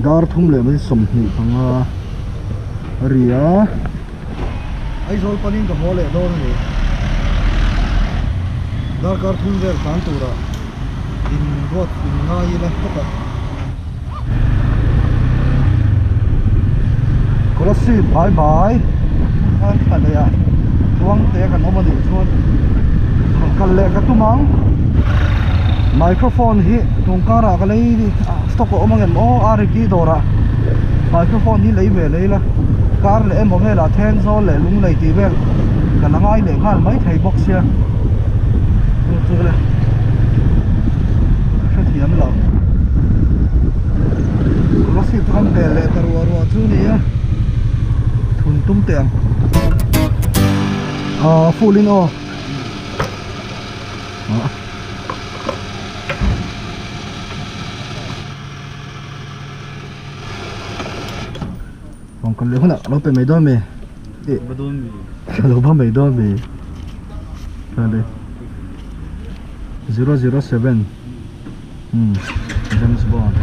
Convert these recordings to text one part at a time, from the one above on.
Dar thum leh mai 25 a ri a. Aizawl panin ka haw leh dawn a ni. Darkar thum vel tlan turah in ruat in ngai ila hetah. Kolasib bye bye khan thla leh a tluang te kan awm a nih chuan rawn kal leh ka tum ang microphone hi tun karah ka lei stock a awm angem aw a riki dawrah microphone hi lei ve lei la kar leh emaw velah Thenzawl leh Lunglei tih vel ka la ngai leh nghal mai thei bawk sia chu chu le ka hrethiam lo Kolasib chu kan pel leh ta ruah ruah chu ni a thun tum teh ang ah full in aw ah. Rawn kal leh hunah ka lo pe mai dawn mi ih ka lo ba mai dawn mi chuan 007 umm James Bond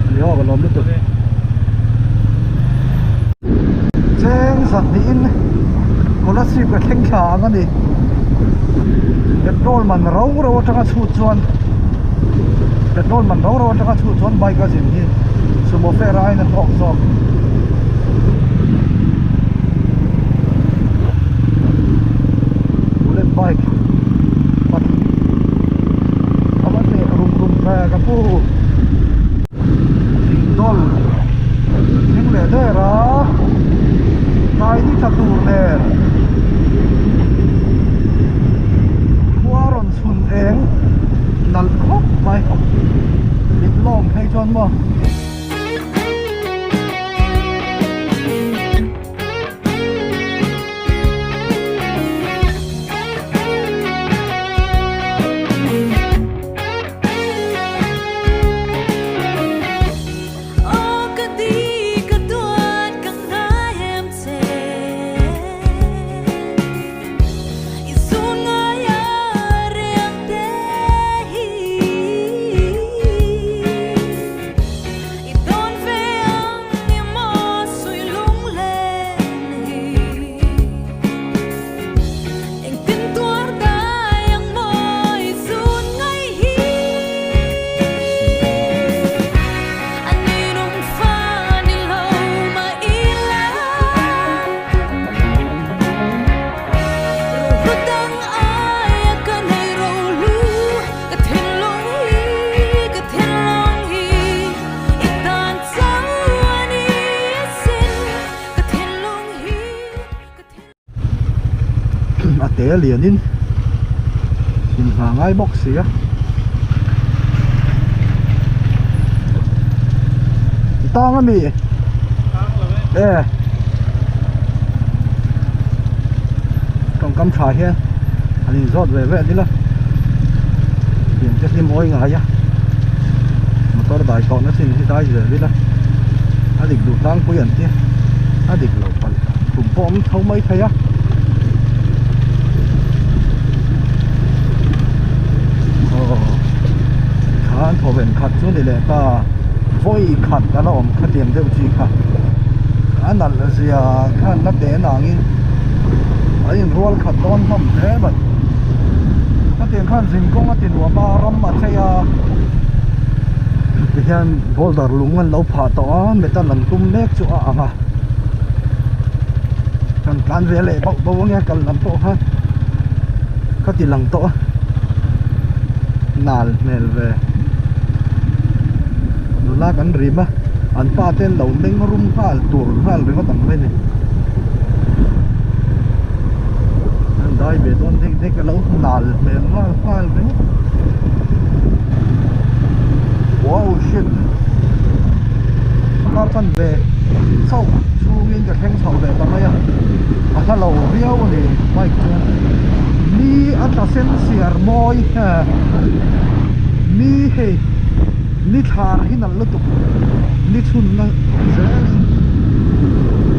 ani aw ka lawm lutuk cheng zahnih in Kolasib ka thleng thla ang ani petrol man ro ro atanga chhut chuan petrol man ro ro atanga chhut chuan bike a zin hi sumo fare aiin a hlawk zawk. Bullet bike pahnih a va teh rum rum ve ka pu thingdawl thleng leh der a tlai ni tla tur nen khua rawn chhun eng nalh khawp mai mit lawm phei chuan maw. A te lianin inhma ngai bawk si a tang ami e tawngkam tha hian an inzawt ve ve nila thian te hi mawi ngai a motor dai tawh na chin hi dai zel ila a dik duh tlangpui an tia a dik loh palh kum pawh awm tho mai thei a. Aw khan thawven khat chu ni leh ta vawi khat a la awm khatiang deuh chi kha a nalh zia khan la teh nangin a inrual khat dawn hlawm hle mai khatiang khan zin kawng a ti nuam a ram a chei a tihian boulder lung an lo phah tawh a metal an tum mek chu a ang a kan tlan ve leh bauh bauh ange kal lam pawh khan ka ti lang tawh a nal hmel ve nula kan rim a an pa te an lo meng rum nghal tur nghal ringawt ang mai a ni an dai ve dawn dek dek a lo nal hmel nghal nghal ringawt wow shit kar chan ve chauh chhungin ka thleng chho leh ta mai a a hla lo viau a ni bike chuan ni a tla sen siar mawi ni hei ni thlar hi nalh lutuk ni chhunna zelin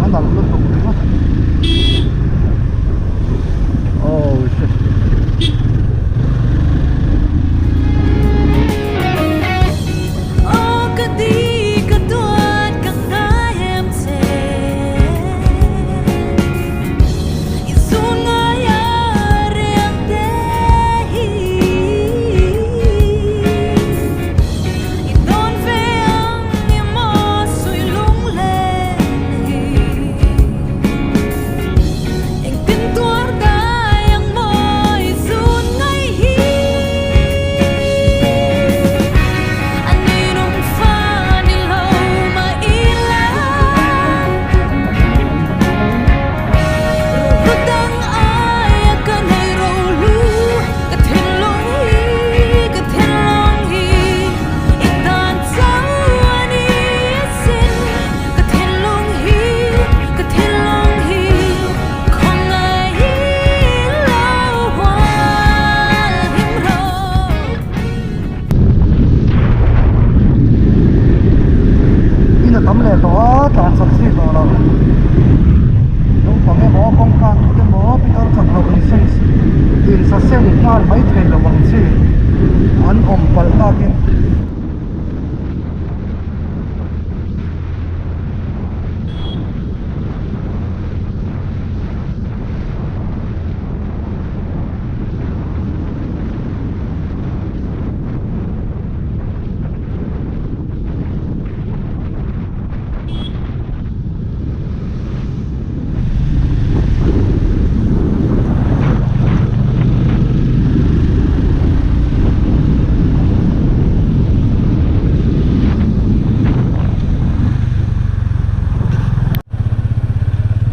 a nalh lutuk ringawt oh shit. leh tawh a tlan chak zui tawh lo naupang emaw kawngka tut emaw pitar chak loh insaseng nghal mai thei lo ang chi an awm palh takin.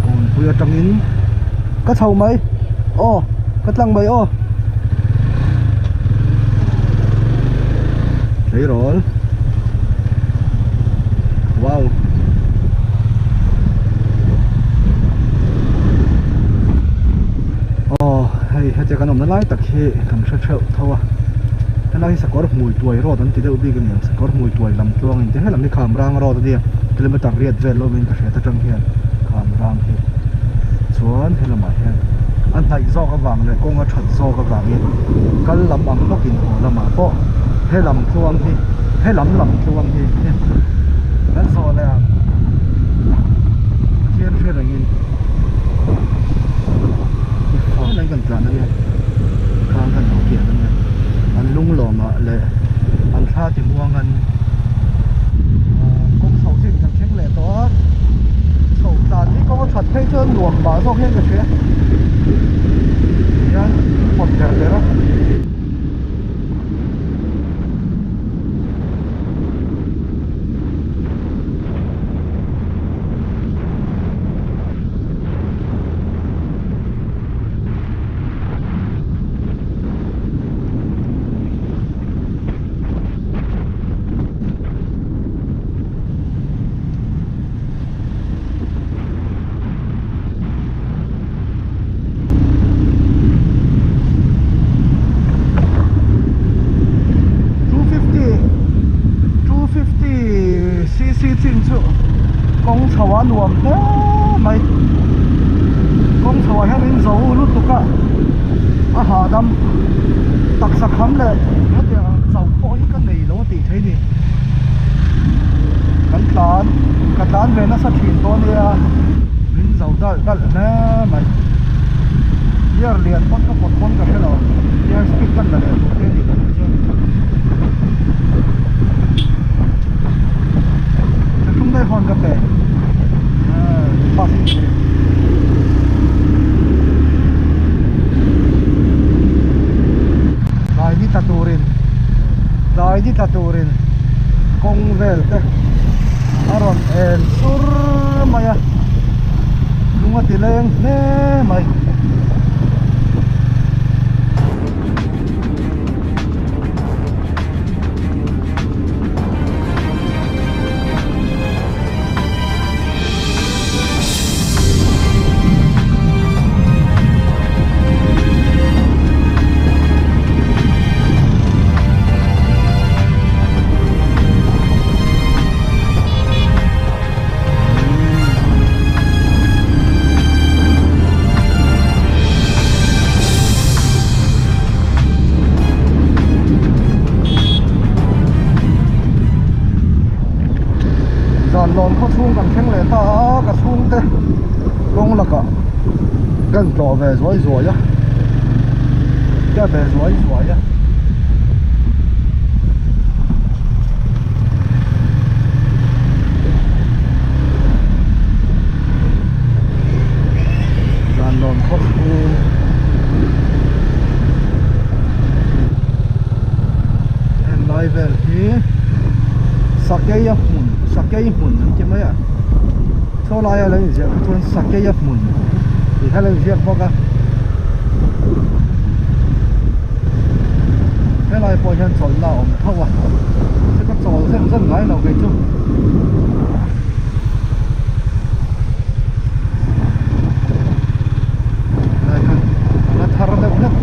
Kawnpui atangin ka chho mai aw ka tlang mai aw tleirawl wow aw hei hetia kan awmna lai tak hi kan hre theuh tho a helai hi sakawr hmui tuai road an ti deuh bik a ni ang sakawr hmui tuai lam tluang in ti helam hi khamrang road a nia kilometer riat vel awmin ka hriat atang hian khamrang hi chuan helamah hian a hnaih zawk avang leh kawng a that zawk avangin kal lam ang bawkin haw lamah pawh helam tluang hi helam lam tluang hi kan zawh leh ang Pathian hre rengin helai kan tlan ania khang kan lo kian ania an lunglawmah leh an thla ti muang an kawng chho chin kan thleng leh tawh a chho tlan hi kawng a that phei chuan nuam mah zawk hian ka hria tihian pawt der der a. 250 cc chin chu kawng chho a nuam hle mai kawng chho ah hian in zo lutuk a a hahdam taksa kham leh hetiang ang chauh pawh hi ka nei lo a tih theih a ni kan tlan ka tlan ve nasa thin tawh ania min zo dalh dalh hle mai gear lian pawn ka pawt pawn ka hre lo gear speed ka la leh tur te a nih loh chuan thlahrung daih hawn ka pe pass in ka tlai ni tla turin tlai ni tla turin kawng vel te a rawn en sur mai a lung a ti leng hle mai. Zan lawn khaw chhung kan thleng leh ta a ka chhungte kawng lakah kan tlawh ve zuai zuai a ka ve zuai zuai a. Zan lawn khaw chhung heng lai vel hi sakei a hmun sakei hmun an ti mai a saw laia lo inziah kha chuan sakei a hmun tih kha lo inziak bawk a helai pawh hian chawlhna a awm tho a chu ka chawl zen zen ngai lo kei chu. Helai khan a la thar deuh hlek.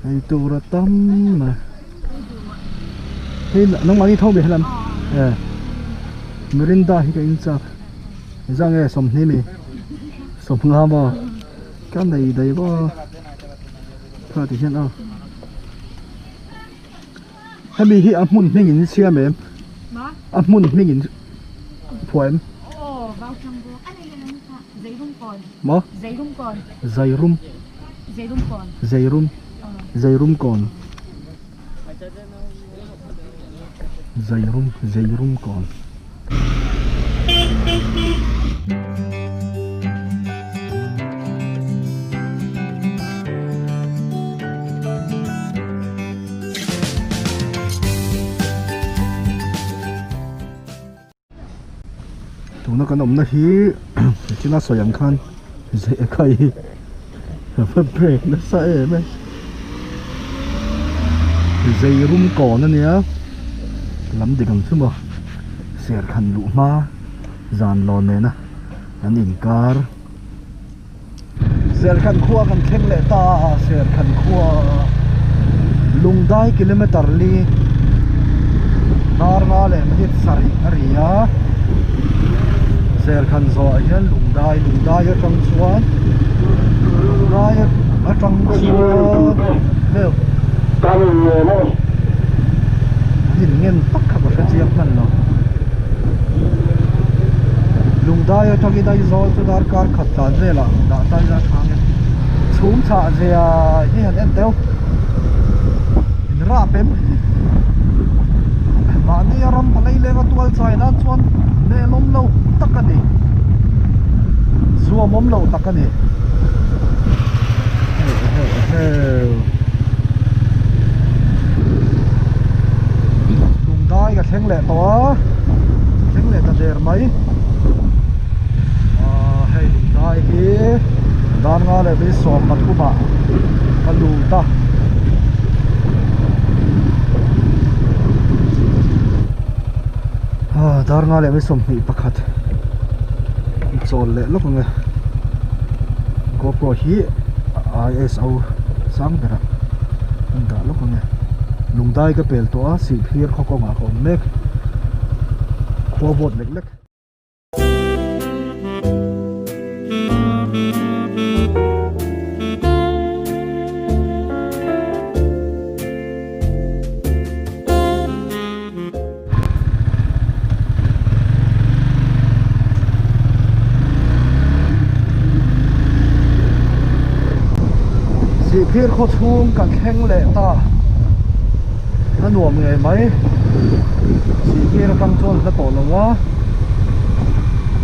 Ei tur a tam mai. Hei nangmah ni tho mi helam e Mirinda hi ka in chak zang e sawmhnih mi sawmnga maw ka nei daih bawk a kha ti hian a hemi hi a hmun hming in siam em a hmun hming in phuah em maw Zairum Zairum Zairum kawn Zairum Zairum kawn. Tuna kan awmna hi thil a sawi ang khan zehkai hi a va break nasa em e zei rum kawn a nia lam dik ang chu maw serkhan luh hma zan lawn nena an inkar. Serkhan khua kan thleng leh ta a, Serkhan khua Lungdai kilometer li dar nga leh minute sarih a ri a, Serkhan zawhah hian Lungdai, Lungdai atang chuan Lungdai atang chuan heu an in ngen tak kha ka hre chiang hman lo. Lungdai atangin Aizawl chu darkar khat tlan velah dah ta ila tha nge chhum chhah zia hi han en teuh in rap em mahni a ram palai lenga tual chai nan chuan nelawm lo tak a ni zuamawm lo tak a ni Lungdai ka thleng leh tawh a thleng leh ta der mai ah hei lungdai hi dan nga leh vei sawm pathum ah ka lut a ah dar nga leh vei sawmhnih pakhat chawl leh lawk ang e GoPro hi ISO sang berah an dah lawk ang e lungdai ka pel tawh a sihphir khaw kawngah ka awm mek khua vawt lek lek. Sihphir khaw chhung kan thleng leh ta a nuam ngei mai Sihphir atang chuan hla tawh lo a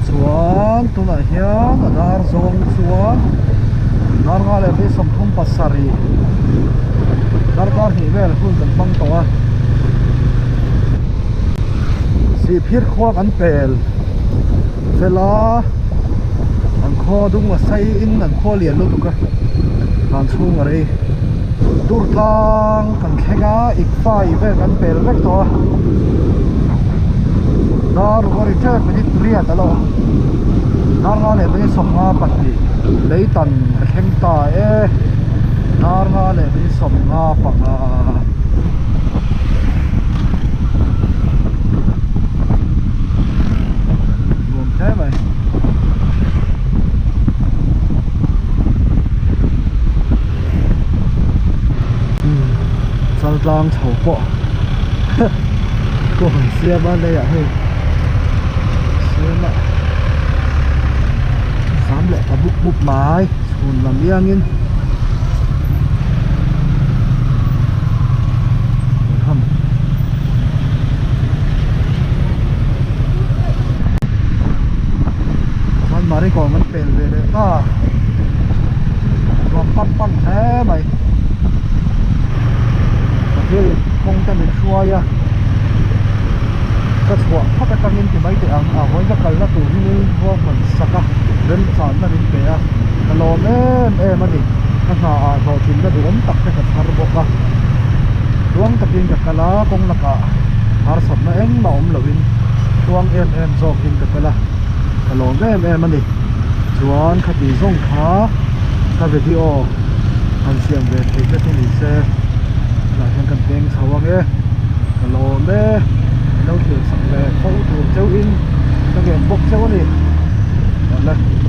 chuan tunah hian a dar zawng chuan dar nga leh vei sawmthum pasarih darkar hnih vel hun kan hmang tawh a Sihphir khua kan pel fel a an khaw dung a sei in an khaw lian lutuk a van chhung a rei dur tlang kan thleng a ikfai vel kan pel vek tawh a dar ruk a ri tep minute riat a lo awm dar nga leh minute sawmnga pahnih leitan ka thleng ta e dar nga leh minute sawmnga panga. Nuam hle mai. Chaltlang chho pawh kawng siam a leiah hei siam a zam leh ta bup bup mai chhun lam iangin. Chuan Marikawn kan pel ve leh ta nuam pam pam hle mai Pathian in kawng te min hruai a ka chhuah phawt atangin ti mai teh ang a vawiin ka kalna tur hi ruahman sak a remchanna min pe a ka lawm em em a ni ka hna ah hlawhtlinna duhawm tak te ka chhar bawk a tluang takin ka kal a kawng lakah harsatna engmah awm loin tluang em em zawkin ka kal a ka lawm em em a ni chuan khati zawng kha ka video. Han siam ve thei te chu ni se tunah hian kan peng chho ang e ka lawm e min lo thlir sak ve fo tur chauhin ka ngen bawk chauh a ni awle.